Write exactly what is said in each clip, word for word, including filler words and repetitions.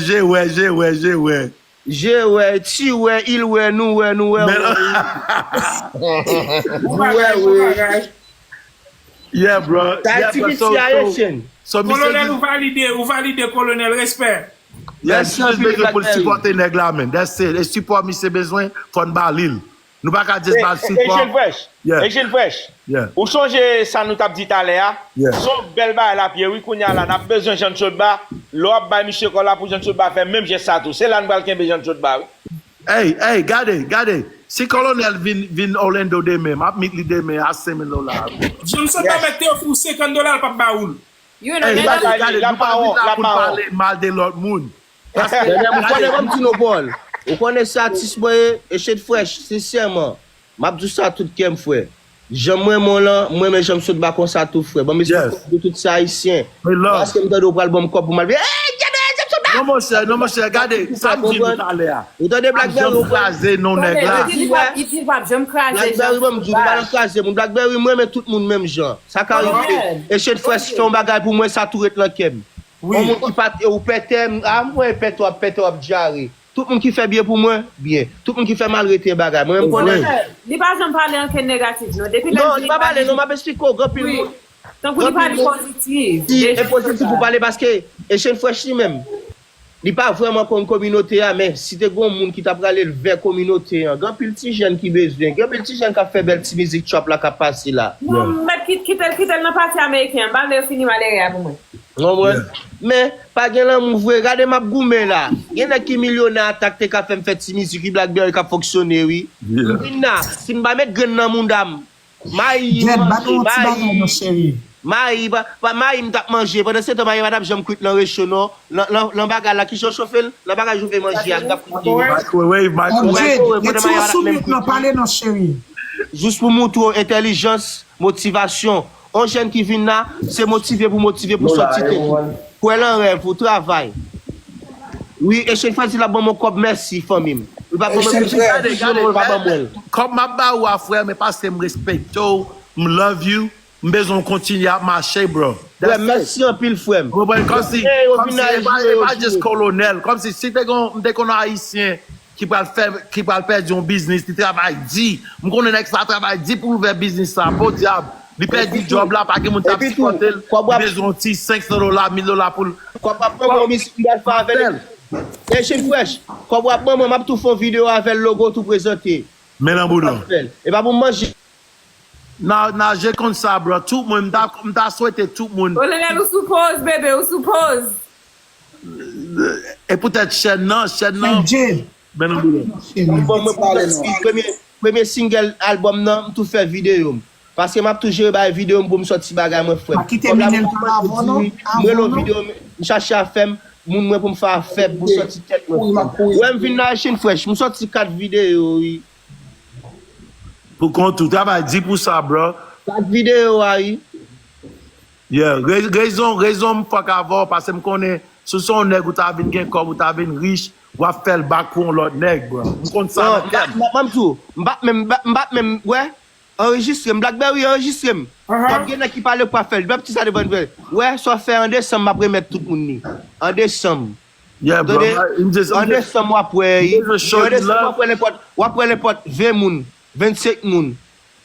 Je wè, je wè, je wè. Je wè, ti wè, il wè, nou wè, nou wè, men wè. Ou wè, wè. Yeah, bro. Sa yeah, ti bro. So, so, so, Kolonèl, ou valide, ou valide, Kolonèl, respè. Yeah, misye bezwen pou l sipòte nèg la, men. That's it. E sipò misye bezwen, fò n ba li l. Nou pa ka just ba l sipò. Echann Fresh. Yeah. Echann Fresh. Yeah. Ou sonje sa nou t ap di talè a? Yeah. Se yon bèl bagay l ap ye, wi, kounye a la, n ap bezwen Jean Chotba. Lè w ap bay misye kò la pou Jean Chotba fè menm jès sa tou. Se la n pral kenbe Jean Chotba, wi. Hey, hey, gade, gade. Si Kolonèl vin, vin Orlando demen, m ap meet li demen a senk mil dola. Jean Chotba mèt te ofri w senkant dola, l p ap ba ou l. Ey, gade, gade, nou pa vin la pou n pale mal de lòt moun. Paske, gade, ou konnen, ban m di nou, Paul. Ou konnen se atis mwen ye, Echann Fresh, sensèman. M ap di w sa tout kè m, frè. Jan m renmen w lan, m renmen jan m sot ba konsa tou, frè. Ban m esplike w pou tout se Ayisyen. Paske m tande w pral ban m kòb pou m al, ey, gade, Echann Fresh! Non, monchè, non, monchè, gade, sa m di nou talè a. Ou tande Blackberry, ou pral kraze non nèg la. Blackberry, ban m di w, nou pa nan kraze moun. Blackberry, m renmen tout moun menm jan. Sa ka rive. Echann Fresh fè yon bagay pou mwen, sa tou ret nan kè m. Yon moun ki pa t, ou pètè, a, m wè pètè w ap, pètè w ap dyare. Tout moun ki fè byen pou mwen, byen. Tout moun ki fè mal, rete bagay. Mwen menm konnen. Li pa janm pale ankenn negatif, non. Depi lè non, li pa pale, non, m ap esplike w, gen anpil moun. Tankou li pale pozitif. Si, e pozitif ou pale paske Echann Fresh li menm. Li pa vrèman konn kominote a, men si te gen yon moun ki ta prale l vè kominote an, gen anpil ti jèn ki bezwen, gen anpil ti jèn k ap fè bèl ti mizik trap la k ap pase la. Non, mèt kit-, kite l, kite l nan pati ameriken an, ba l lè yo fini malere a pou mwen. Ou konprann? Men, pa gen lanmou vre, gade m ap goumen la. Gen nèg ki milyonè ata k te ka fè m fè ti mizik, wi, Blackberry k ap fonksyone, wi. M vin la, si m pa met grenn nan mouda m, mayi m manje, mayi. Mayi, pa, pa, mayi m t ap manje. Pandan se tan, mayi a pa t ap janm kwit nan recho, non. Nan, nan, nan bagay la, kijan w chofe l? Nan bagay chofe manje a, k t ap kwit li. Microwave, microwave. Pandan mayi a pa t menm kwit. Jis pou moutre w entèlijans, motivasyon. On jèn ki vin la, se motive pou motive, pou sòti tèt ou. Kwè nan rèv ou, travay. Wi, Echann Fresh di l ap ban m yon kòb, mèsi, fanmi m. Li pa ban mwen plis, gade, gade, li pa ban mwen l. Kòb m ap ba ou a, frè, men paske m respekte w, m love you, m bezwen w kontinye ap mache, bro. Frè, mèsi anpil, frè m. Ou konprann? Kòmsi, kòmsi, e pa, e pa just Kolonèl. Kòmsi, si te gen, m te konn yon Ayisyen ki pral fè, ki pral pèdi yon biznis, li travay di. M konnen nèg sa travay di pou l ouvè biznis sa. Podyab, li pèdi djòb la, pa gen moun t ap sipòte l, li bezwen yon ti senk san dola, mil dola pou l. Kòb w ap ban mwen, misye m pral fè avè l. Echann Fresh, kòb w ap ban mwen, m ap tou fè yon videyo avè l, logo tou prezante. Men nan bouda w. E pa pou m manje. Nan, nan, je konn sa, bro. Tout moun, m ta, m ta swete tout moun. Kolonèl, ou sou poz, bebe, ou sou poz. E poutèt chèn nan, chèn nan. Men nan bouda w. Bon, mwen pou premye, premye single albòm nan, m tou fè videyo m. Paske m ap tou jere bay videyo m pou m sòti bagay mwen, frè m. Pa kite Minel pale avè w, non. M rele w videyo, m chache afè m, moun mwen pou m fè afè m, pou m sòti tèt mwen, frè m. Wè m vin nan Echann Fresh, m sòti kat videyo, wi. Pou kont ou, travay di pou sa, bro. Kat videyo a, wi. Yeah, re-, rezon, rezon m fòk avè w, paske m konnen, si w se yon nèg, ou ta vin gen kòb, ou ta vin rich, w ap fè l bak pou yon lòt nèg, bro. M konn sa nan kè m. Non, m pa, m pa, m pa, m pa menm, m pa, m pa menm, wè, anrejistre m, Blackberry anrejistre m. Kòm gen nèg ki pale pou ap fè l, m ap di sa devan l, wè, sa w fè an desanm, m ap remèt tout moun li. An desanm. Yeah, bro. Tande, an desanm w ap wè, an desanm w ap wè nenpòt, w ap wè nenpòt ven moun, vennsenk moun.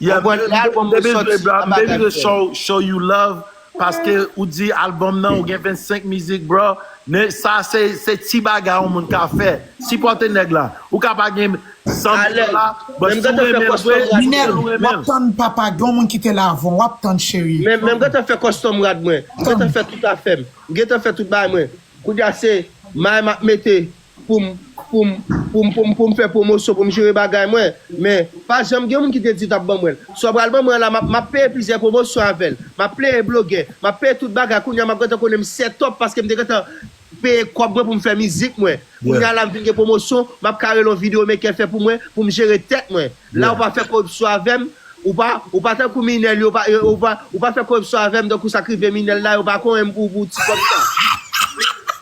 Yeah, m bezwen show, show you love, paske ou di albòm nan, ou gen vennsenk mizik, bro. Men sa se, se ti bagay yon moun ka fè. Sipòte nèg la. Ou ka pa gen san mil dola, but si w renmen l vre, Minel, w ap tann papa, gen yon moun ki te la avan w, w ap tann cheri. Men, men m gentan fè custom rad mwen. M gentan fè tout afè m. M gentan fè tout bagay mwen. Kounye a se may m ap mete pou m, pou m, pou m, pou m, pou m fè pwomosyon, pou m jere bagay mwen. Men, pa janm gen moun ki te di t ap ban mwen l. Sa w pral ban mwen la, m ap, m ap peye plizyè pwomosyon avè l. M ap peye blogè. M ap peye tout bagay. Kounye a, m ap gentan konnen m set up paske m te gentan peye kòb mwen pou m fè mizik mwen. Kounye a la, m vin gen pwomosyon, m ap ka rele yon videyo maker fè pou mwen, pou m jere tèt mwen. La, ou pa fè koripsyon avè m, ou pa, ou pa tankou Minel yo, ou pa, ou pa, ou pa fè koripsyon avè m, tankou sa k rive Minel la, yo pa konnen m pou, pou ti kòb sa.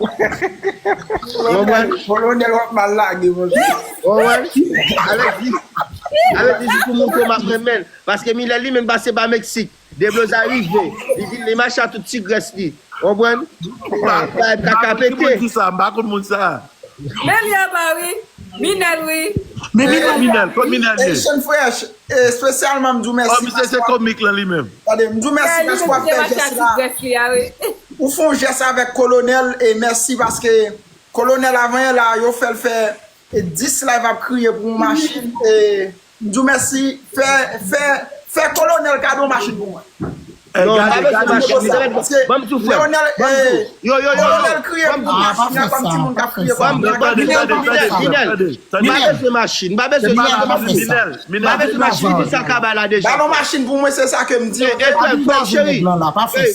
Kolonèl, Kolonèl, w ap mal lage, monchè. Ou konprann? Sa vle di, sa vle di, jis pou montre w m ap renmen l. Paske Minel li menm pase pa Meksik. Debloza rive. Li vin, li mache a tout ti grès li. Konprann? Vibe ka ka pete. Di sa, m pa konn moun sa. Men li anba wi. Minel wi. Men Minel, Minel, kot Minel ye? Asian Fresh, espesyalman m di w mèsi. Oh, misye se komik lan li menm. Tande, m di w mèsi paske w ap fè jès la. Ou fè yon jès avèk Kolonèl e mèsi paske Kolonèl avan yè la yo fè l fè e dis live ap kriye pou yon machin e m di w mèsi fè fè fè Kolonèl kado yon machin pou mwen. Non, pa bezwen machin. Ban m di w frè. Ban m di w. Yo, yo, yo, yo. Kolonèl kriye pou yon machin nan kòm timoun k ap kriye pou yon Minel, Minel, Minel. Pa bezwen machin, pa bezwen machin. Pa bezwen machin, di sa kaba la deja. Ba nou machin pou mwen se sa ke m di. E frè, frè m cheri.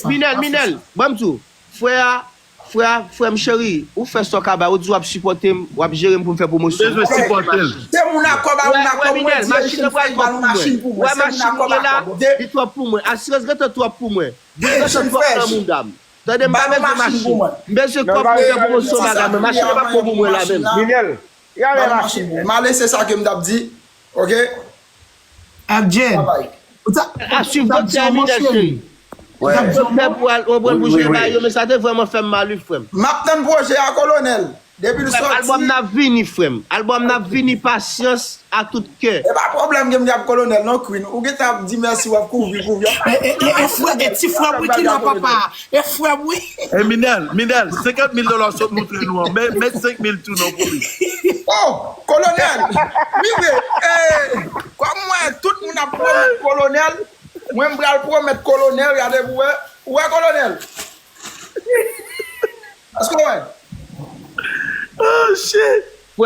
Minel, Minel. Ban m di w. Frè a, frè a, frè m cheri, ou fè sa w ka bay, ou di w ap sipòte m, w ap jere m pou m fè pwomosyon. Bezwen sipòte l. Se moun ak kòb a moun ak kòb mwen di Asian Fresh ba nou machin pou mwen. Se moun ak kòb a kòb, oke? Li twòp pou mwen. Asirans gentan twòp pou mwen. Li gentan twòp nan mouda m. Tande m pa bezwen machin. M bezwen kòb pou m fè pwomosyon bagay mwen. Machin nan pa bon pou mwen la menm. Minel, gade machin. M ale se sa ke m t ap di. Oke? Ak Jen. Babay. A swiv doktè Minel cheri. Doktè pou al konprann pou jwe bay yo, men sa te vrèman fè m mal wi frè m. M ap tann pwojè a Kolonèl. Depi l soti. Albòm nan ap vini frè m. Albòm nan ap vini, pasyans ak tout kè. E pa pwoblèm ke m di ap Kolonèl non Queen. Ou gentan ap di mèsi w ap kouvri kouvri. E e e e frè e ti frè m wi ki nan papa. E frè m wi. E Minel, Minel, senkant mil dola sot moutre nou an. Men, men senk mil tou non pou li. Oh, Kolonèl. Wi vre. E kòm mwen tout moun ap pwomèt Kolonèl, mwen m pral pwomèt Kolonèl, gade pou wè. Ou wè Kolonèl? Èske w wè? Oh shit.